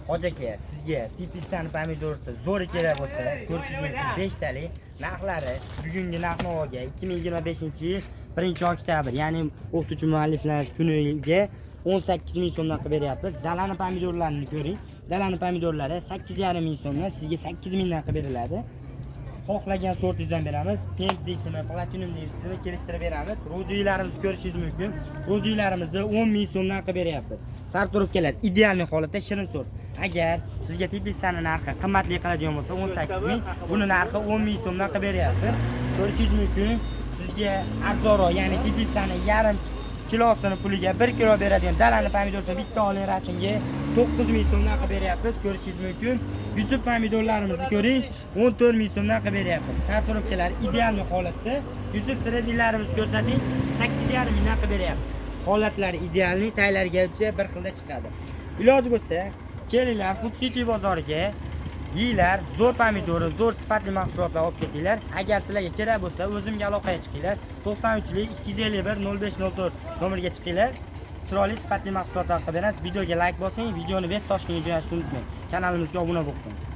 Hoji aka, sizga teplitsani pomidorsi zo'ri kerak bo'lsa, ko'rishingiz mumkin, 5 talik narxlari bugungi narx-navoga 2025-yil 1 oktyabr, ya'ni o'qituvchi mualliflar kuniga 18 ming so'mdan qilib beryapmiz. Dalani pomidorlarini ko'ring. Dalani pomidorlari 8,5 ming so'mdan sizga 8 mingdan qilib beriladi. Xohlagan sortingizdan beramiz. Temp deysizmi, platinum deysizmi, kelishtirib beramiz. Rozuylarimizni ko'rishingiz mumkin. Rozuylarimizni 10 ming so'mdan qilib beryapmiz. Сортировка lar идеальный holatda, shirin sort. Agar sizga teplitsani narxi qimmatli qiladigan bo'lsa 18 ming, buni narxi 10 ming so'mdan qilib beryapmiz. Ko'rishingiz mumkin, sizga arzonroq, ya'ni teplitsani yarim kilosini puliga 1 kilo beradigan dalani pomidorsi bitta oling rasmga, 9 ming so'mdan qilib beryapmiz. Ko'rishingiz mumkin. Yusuf pomidorlarimizni ko'ring, 14 ming so'mdan qilib beryapmiz. Сортировка lar идеальный holatda. Yusuf средний larimizni ko'rsating, 8,5 mingdan qilib beryapmiz. Holatlari идеальный, taylarigacha bir xilda chiqadi. Iloji bo'lsa, kelinglar Food City bozoriga, yeyglar, zo'r pomidori, zo'r sifatli mahsulotlar olib ketinglar. Agar sizlarga kerak bo'lsa, o'zimga aloqaga chiqinglar. 93 251 05 04 nomeriga chiqinglar. Chiroyli, sifatli mahsulotlar qilib beramiz. Videoga layk bosing, videoni 5 Toshkentga jo'natishni unutmang. Kanalimizga obuna bo'lib qo'ying.